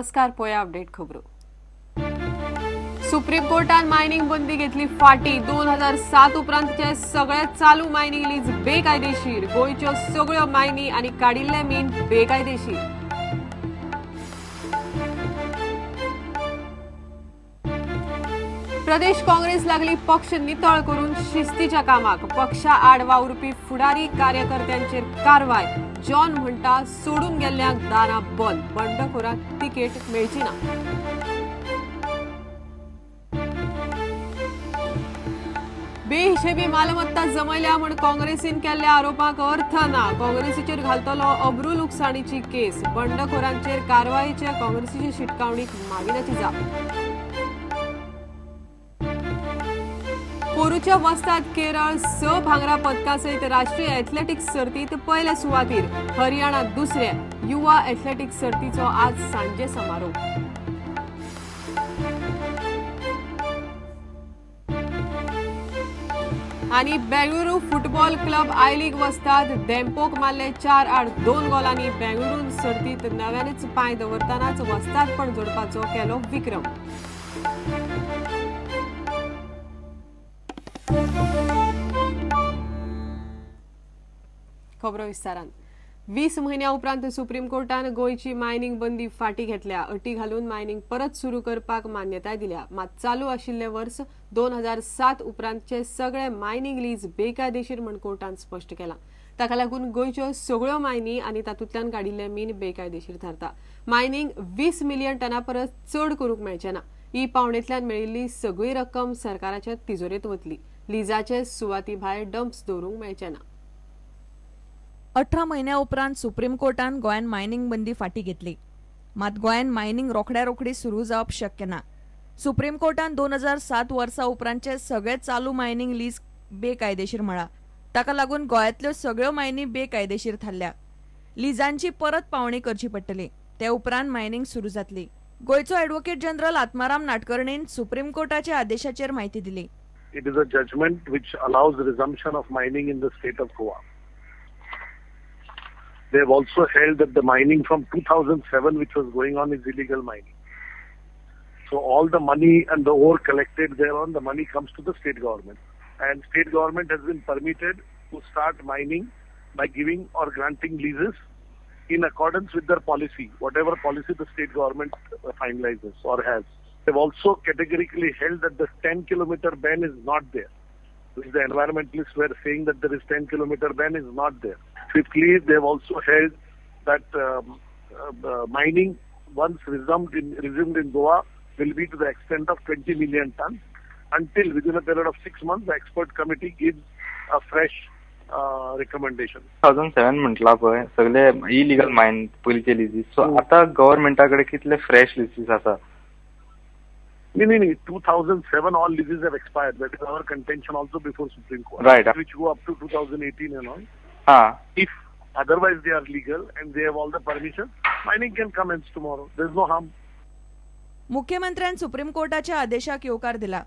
नमस्कार. पोया अपडेट खबरो. सुप्रीम कोर्टान मायनिंग बंदी घेतली फाटी. 2007 उपरांतचे सगळे चालू मायनिंग लीज बेकायदेशीर. गोंयच्यो सगळ्यो मायनी आनी काडिल्ले मीन बेकायदेशीर. प्रदेश काँग्रेस लागली पक्ष नितळ करून शिस्तीच्या कामाक. पक्षा आड वावुरपी फुडारी कार्यकर्त्यांचेर कारवाय. जॉन म्हणटा सोडून गेल्ल्यांक दारां बंद. बंडखोराक तिकेट मेळची ना. बेहिशेबी मालमत्ता जमयल्या म्हूण काँग्रेसीन केल्ल्या आरोपांक अर्थ ना. काँग्रेसीचेर घालतलो अब्रू लुकसाणीची केस. बंडखोरांचेर कारवायेच्या काँग्रेसीची शिटकावणीक मागिनाची जाप. पोरूच्या वस्ताद केरळ 6 भांगरा पदकां सयत राष्ट्रीय एथलेटिक्स सर्तीत पयले सुवातीर, हरियाणा दुसरे. युवा एथलेटिक्स सर्तीचो आज सांजे समारोप. आनी Bengaluru football club I league वस्ताद डेम्पोक मारले 4-2 गोलांनी. बेंगळुरून सर्तीत नव्यानच पांय दवरतनाच वस्तादपण जोडपाचो केलो विक्रम. खबरो विस्तारान. 20 म्हयन्या उपरांत सुप्रीम कोर्टान गोंयची मायनिंग बंदी फाटी घेतल्या. अटी घालून मायनिंग परत सुरू करपाक मान्यताय दिल्या. मात चालू आशिल्ले वर्स 2007 उपरांतचे सगळे मायनिंग लीज बेकायदेशीर म्हूण कोर्टान स्पश्ट केला. ताका लागून गोंयच्यो सगळ्यो मायनी आनी तातूंतल्यान काडिल्ले मीन बेकायदेशीर थारता. मायनिंग 20 मिलियन टना परस चड करूंक मेळचें ना. ही पावणेंतल्यान मेळिल्ली सगळी रक्कम सरकाराच्या तिजोरेंत वतली. लिजाचे सुवाती भायर डम्प्स दवरूंक मेळचें ना. 18 म्हयन्या उपरांत सुप्रीम कोर्टान गोंयान मायनिंग बंदी फाटी घेतली. मात गोंयान मायनिंग रोखड्या रोखडी सुरू जावप शक्य ना. सुप्रीम कोर्टान 2007 वर्सा उपरांतचे सगळे चालू मायनिंग लीज बेकायदेशीर म्हळा. ताका लागून गोंयांतल्यो सगळ्यो मायनी बेकायदेशीर थारल्या. लिजांची परत पावणी करची पडटली. ते उपरांत मायनिंग सुरू जातली. गोंयचो ॲडव्होकेट जनरल आत्माराम नाटकर्णीन सुप्रीम कोर्टाच्या आदेशाचेर म्हायती दिली. It is a judgment which allows resumption of mining in the state of Goa. They have also held that the mining from 2007 which was going on is illegal mining. So all the money and the ore collected thereon, the money comes to the state government. And state government has been permitted to start mining by giving or granting leases in accordance with their policy, whatever policy the state government finalizes or has. They have also categorically held that the 10-kilometer ban is not there, which the environmentalists were saying that there is 10-kilometer ban is not there. Fifthly, they have also held that mining once resumed in Goa will be to the extent of 20 million tons until within a period of 6 months the expert committee gives a fresh recommendation. 2007 म्हटला पळय सगळे illegal मायन पयलीचे लिजीस. So आता गव्हर्मेंटा कडेन कितले fresh लिजीस आसा? No, 2007 all leases have expired. That is our contention also before Supreme Court. Right. Which go up to 2018 and all. If otherwise they are legal and they have all the permission, mining can commence tomorrow. There is no harm. मुख्यमंत्र्यान supreme कोर्टाच्या आदेशाक येवकार दिला.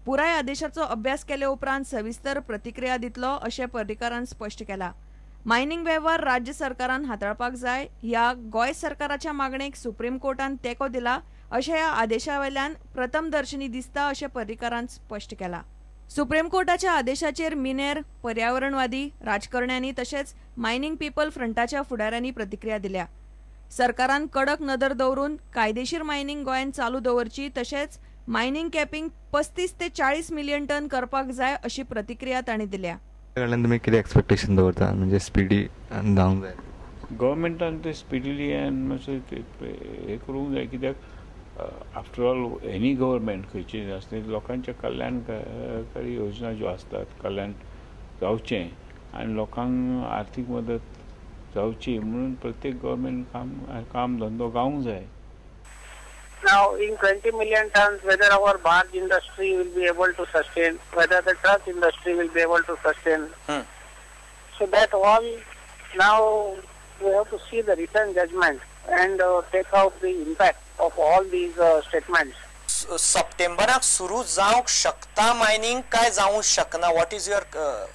पुराय आदेशाचो अभ्यास केले उपरांत सविस्तर प्रतिक्रिया दितलो अशें पर्रीकारान स्पश्ट केला. मायनिंग वेव्हार राज्य सरकारान हाताळपाक जाय ह्या गोंय सरकाराच्या मागणेक सुप्रीम कोर्टान तेंको दिला अशें ह्या आदेशावेल्यान प्रथमदर्शनी दिसता अशें पर्रीकारान स्पश्ट केला. सुप्रीम कोर्टाच्या आदेशाचेर मिनेर, पर्यावरणवादी, राजकारण्यांनी तशेंच मायनिंग पीपल फ्रंटाच्या फुडाऱ्यांनी प्रतिक्रिया दिल्या. सरकारान कडक नदर दवरून कायदेशीर मायनिंग गोंयांत चालू दवरची तशेंच मायनिंग कॅपिंग 35 ते 40 मिलियन टन करपाक जाय अशी प्रतिक्रिया तांणी दिल्या. तुमी कितें एक्सपेक्टेशन दवरता म्हणजे स्पिडी जावंक जाय? गव्हर्मेंटान ते स्पिडिली आनी मातशें हें करूंक जाय. कित्याक आफ्टर ऑल एनी गव्हर्मेंट खंयची आसता लोकांच्या कल्याणकारी योजना ज्यो आसतात कल्याण जावचें आनी लोकांक आर्थीक मदत जावची म्हणून प्रत्येक गव्हर्मेंट काम धंदो गावंक जाय. Now in 20 million tons, whether our barge industry will be able to sustain, whether the truck industry will be able to sustain. So that all now we have to see the written judgment and take out the impact of all these statements. सप्टेंबराक सुरू जावंक शकता mining काय जावंक शकना? What is your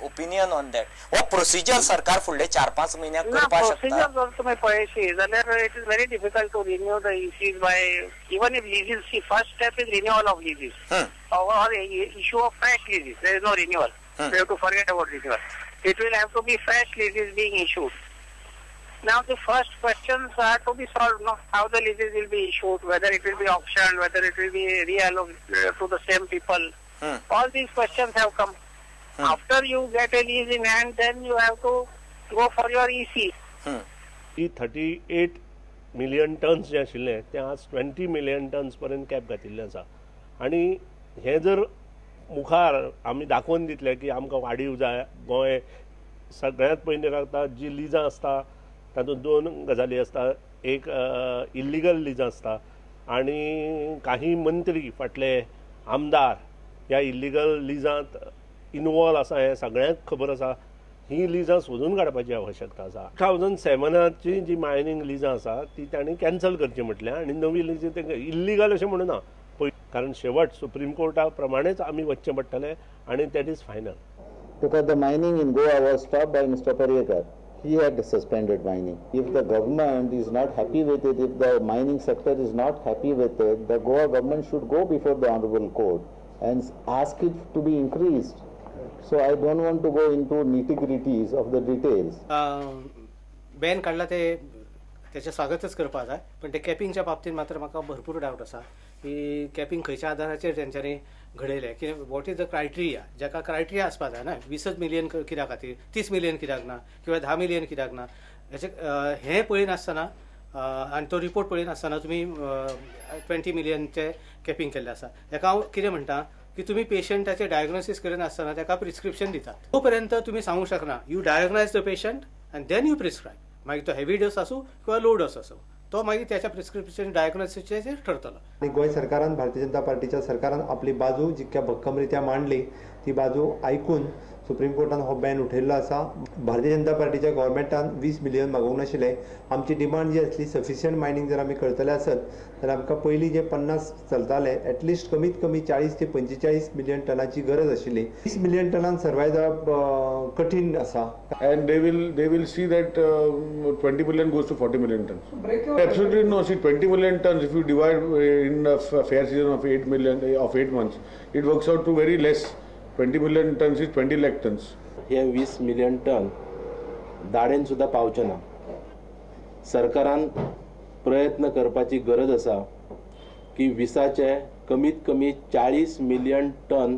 opinion on that? हो procedure सरकार फुडले 4-5 म्हयन्याक करपाक शकता? प्रोसिजर जर तुमी पळयशी जाल्यार it is very difficult to renew the ECs by even if leases. See, first step is renewal of leases or issue of fresh leases. There is no renewal. You have to forget about renewal. It will have to be fresh leases being issued. Now the first questions are to be solved, no? How the leases will be issued, whether it will be auctioned, whether it will be reallocated to the same people. All these questions have come. After you get a lease in hand, then you have to go for your EC. 38 million tons जे आशिल्ले ते आज 20 million turns पर्यंत cap घातिल्लें आसा. आनी हें जर मुखार आमी दाखोवन दितले की आमकां वाडीव जाय, गोंय सगळ्यांत पयलीं लागता जी लिजां आसता तातूंत दोन गजाली आसता, एक इल्लिगल लिजां आसता आनी काही मंत्री फाटले आमदार ह्या इल्लिगल लिजांत इनवॉल्व आसा हें सगळ्यांक खबर आसा. ही लिजां सोदून काडपाची आवश्यकता आसा. 2007ची जी मायनींग लिजां आसा ती तांणी कॅन्सल करची म्हटल्या आनी नवी लिजां तांकां इल्लिगल अशें म्हणूना, कारण शेवट सुप्रीम कोर्टा प्रमाणेच आमी वचचें पडटलें आनी that is final. Because the mining in Goa was stopped by Mr. Parrikar. He had suspended mining. If the government is not happy with it, if the mining sector is not happy with it, the Goa government should go before the Honorable Court and ask it to be increased. So I don't want to go into nitty-gritties of the details. Ban काडला ते त्याचें स्वागतच करपाक जाय, पण ते कॅपिंगच्या बाबतींत मात्र म्हाका भरपूर डावट आसा की कॅपिंग खंयच्या आदाराचेर तेंच्यांनी घडयलें, की what is the criteria, जाका क्रायटेरिया आसपा जाय ना. 20 मिलियन कित्या खातीर, 30 मिलियन कित्याक ना किंवा 10 मिलियन कित्याक ना, हेचे हें पळयनासतना आनी तो रिपोर्ट पळयनासतना तुमी 20 मिलियनचें कॅपिंग केल्लें आसा. हेका हांव कितें म्हणटा की तुमी पेशंटाचें डायग्नोसीस करिनासतना ताका प्रिस्क्रिप्शन दितात, तो पर्यंत तुमी सांगूंक शकना. You diagnose the patient and then you prescribe. मागीर तो हेवी डोस आसूं किंवा लो डोस आसूं, तो मागीर त्याच्या प्रिस्क्रिप्शन डायग्नोसिसाचेर ठरतलो. आनी गोंय सरकारान, भारतीय जनता पार्टीच्या सरकारान आपली बाजू जितक्या भक्कमरित्या मांडली ती बाजू आयकून सुप्रीम कोर्टान हो बॅन उठयल्लो आसा. भारतीय जनता पार्टीच्या गव्हर्मेंटान 20 मिलियन मागोवंक नाशिल्लें. आमची डिमांड जी आसली सफिशियंट मायनींग जर आमी करतले आसत जाल्यार आमकां पयलीं जे 50 चलताले एटलिस्ट कमीत कमी 40 ते 45 मिलियन टनाची गरज आशिल्ली. 20 मिलियन टनान सर्वाय जावप कठीण आसा. And they will see that 20 million goes to 40 million tons. Absolutely no. See, 20 million tons, if you divide in a fair season of 8 million of 8 months, it works out to very less. 20 million tons is 20 lakh tons. हे 20 million ton दाडेन सुद्दां पावचे ना. सरकारान प्रयत्न करपाची गरज आसा की 20चे कमीत कमी 40 मिलियन टन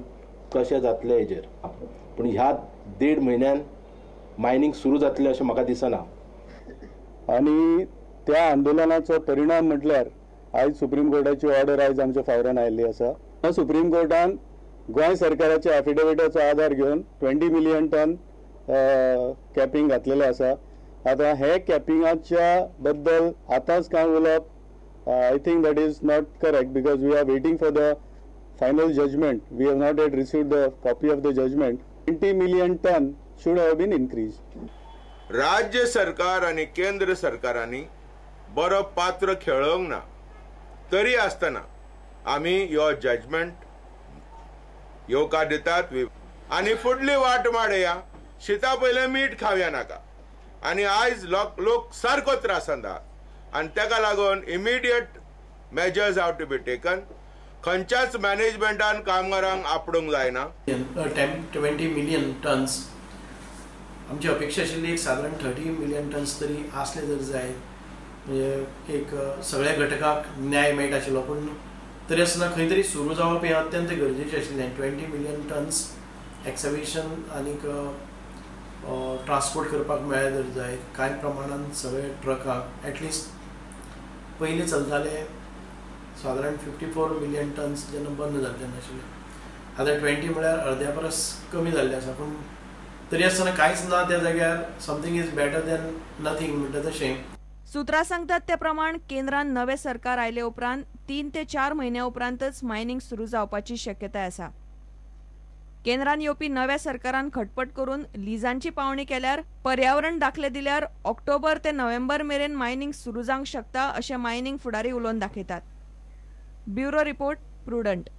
कशें जातले हेजेर. पूण ह्या 1.5 म्हयन्यान मायनींग सुरू जातलें अशें म्हाका दिसना. आनी त्या आंदोलनाचो परिणाम म्हटल्यार आयज सुप्रीम कोर्टाची ऑर्डर आयज आमच्या फावरान आयिल्ली आसा. सुप्रीम कोर्टान गोंय सरकाराच्या एफिडेविटाचो आदार घेवन 20 मिलियन टन कॅपिंग घातलेलें आसा. आतां हे कॅपिंगाच्या बद्दल आतांच कांय उलोवप I think that is not correct because we are waiting for the final judgment. We have not yet received the copy of the judgment. 20 million ton should have been increase. राज्य सरकार आनी केंद्र सरकारांनी बरो पात्र खेळोवंक ना, तरी आसतना आमी ह्यो जजमेंट येवकार दितात आनी फुडली वाट माडया. शिता पयलें मीठ खावया नाका. आनी आयज लोक सारको त्रासान आहा आनी ताका लागून immediate measures have to be taken. खंयच्याच मॅनेजमेंटान कामगारांक आपडूंक जायना. 20 मिलियन टन्स आमची अपेक्षा आशिल्ली एक सादारण 30 मिलियन टन्स तरी आसले जर जाय, म्हणजे एक सगळ्या घटकाक न्याय मेळटा आशिल्लो. पूण तरी आसतना खंय तरी सुरू जावप हें अत्यंत गरजेचें आशिल्लें. 20 मिलियन टन्स एक्सबिशन आनीक ट्रान्सपोर्ट करपाक मेळ्ळें जर जाय, कांय प्रमाणान सगळे ट्रकांक एटलिस्ट पयलीं चलताले सादारण 54 मिलियन टन्स जेन्ना बंद जालें तेन्ना आशिल्लें. आतां 20 म्हळ्यार अर्द्या परस कमी जाल्लें आसा. पूण तरी आसतना कांयच ना त्या जाग्यार something is better than nothing म्हणटा तशें. सूत्रां सांगतात ते प्रमाण केंद्रान नवें सरकार आयले उपरांत 3 ते 4 म्हयन्या उपरांतच मायनिंग सुरू जावपाची शक्यताय आसा. केंद्रान येवपी नव्या सरकारान खटपट करून लिजांची पावणी केल्यार, पर्यावरण दाखले दिल्यार ऑक्टोबर ते नोव्हेंबर मेरेन मायनिंग सुरू जावंक शकता अशें मायनिंग फुडारी उलोवन दाखयतात. Bureau report, prudent.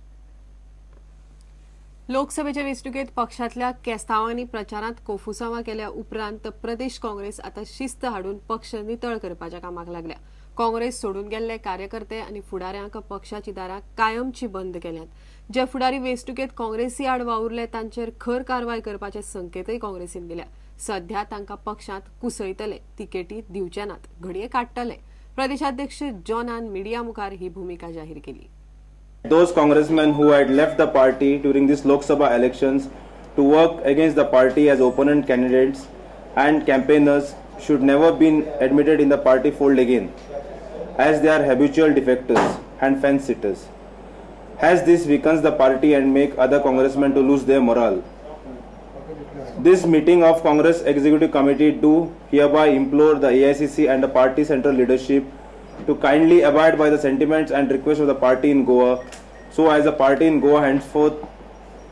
लोकसभेच्या वेंचणुकेत पक्षांतल्या केस्तांवांनी प्रचारांत कोफुसांवां केल्या उपरांत प्रदेश काँग्रेस आतां शिस्त हाडून पक्ष नितळ करपाच्या कामाक लागल्या. काँग्रेस सोडून गेल्ले कार्यकर्ते आनी फुडाऱ्यांक पक्षाची दारां कायमची बंद केल्यात. जे फुडारी वेंचणुकेत काँग्रेसी आड वावुरले तांचेर खर कारवाय करपाचे संकेतय काँग्रेसीन दिल्या. सध्या तांकां पक्षांत कुसयतले, तिकेटी दिवचे नात, घडये काडटले. प्रदेशाध्यक्ष जॉनान मिडिया मुखार ही भुमिका जाहीर केली. Those congressmen who had left the party during this Lok Sabha elections to work against the party as opponent candidates and campaigners should never be admitted in the party fold again, as they are habitual defectors and fence sitters. As this weakens the party and make other congressmen to lose their morale. This meeting of Congress Executive Committee do hereby implore the AICC and the party central leadership to kindly abide by the sentiments and requests of the party in Goa, so as the party in Goa henceforth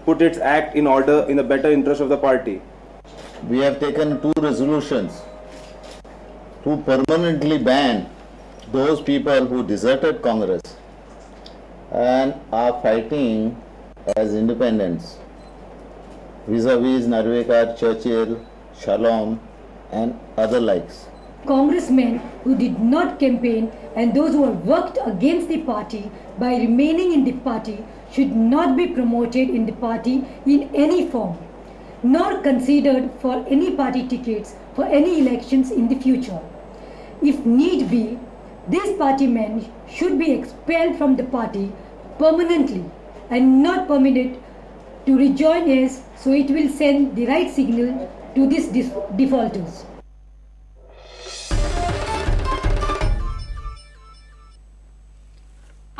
put its act in order in the better interest of the party. We have taken 2 resolutions to permanently ban those people who deserted Congress and are fighting as independents vis-a-vis Narvekar, Churchill, Shalom and other likes. Congressmen who did not campaign and those who have worked against the party by remaining in the party should not be promoted in the party in any form, nor considered for any party tickets for any elections in the future. If need be, these party men should be expelled from the party permanently and not permitted to rejoin us, so it will send the right signal to these defaulters.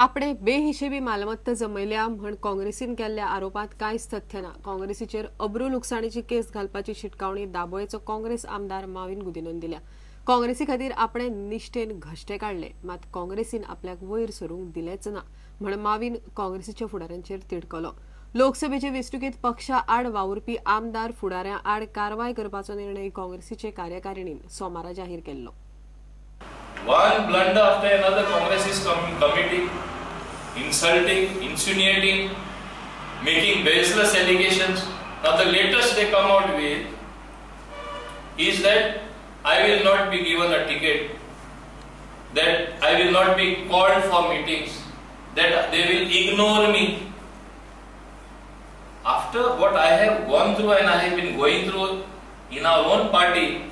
आपणे बेहिशेबी मालमत्ता जमयल्या म्हण काँग्रेसीन केल्ल्या आरोपांत कांयच तथ्य ना. काँग्रेसीचेर अब्रू लुकसाणीची केस घालपाची शिटकावणी दाबोळेचो काँग्रेस आमदार माविन गुदिनोन दिल्या. काँग्रेसी खातीर आपणे निष्ठेन घश्टे काडले, मात काँग्रेसीन आपल्याक वयर सरूंक दिलेच ना म्हण माविन काँग्रेसीच्या फुडाऱ्यांचेर तिडकलो. लोकसभेचे वेंचणुकेत पक्षा आड वावुरपी आमदार फुडाऱ्यां आड कारवाय करपाचो निर्णय काँग्रेसीचे कार्यकारिणीन सोमारा जाहीर केल्लो. One blunder after another, Congress is committing, insulting, insinuating, making baseless allegations. Now the latest they come out with is that I will not be given a ticket, that I will not be called for meetings, that they will ignore me. After what I have gone through and I have been going through in our own party,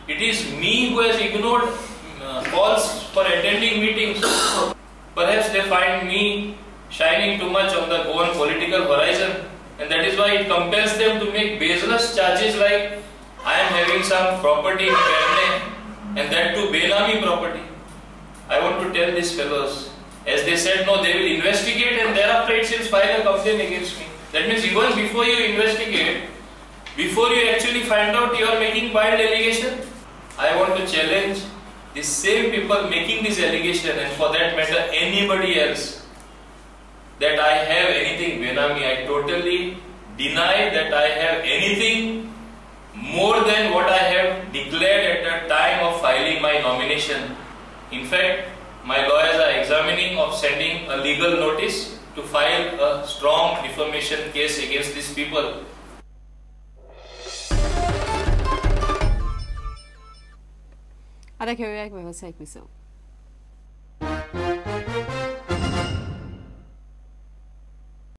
it is me who has ignored calls for attending meetings. Perhaps they find me shining too much on the Goan political horizon, and that is why it compels them to make baseless charges like I am having some property in Pernem, and that too Benami property. I want to tell these fellows, as they said, no, they will investigate and thereafter it seems file a complaint against me. That means even before you investigate, before you actually find out you are making wild allegation. I want to challenge the same people making this allegation, and for that matter anybody else, that I have anything Benami. I totally deny that I have anything more than what I have declared at the time of filing my nomination. In fact, my lawyers are examining of sending a legal notice to file a strong defamation case against these people. आता घेऊया एक व्यावसायिक विसव.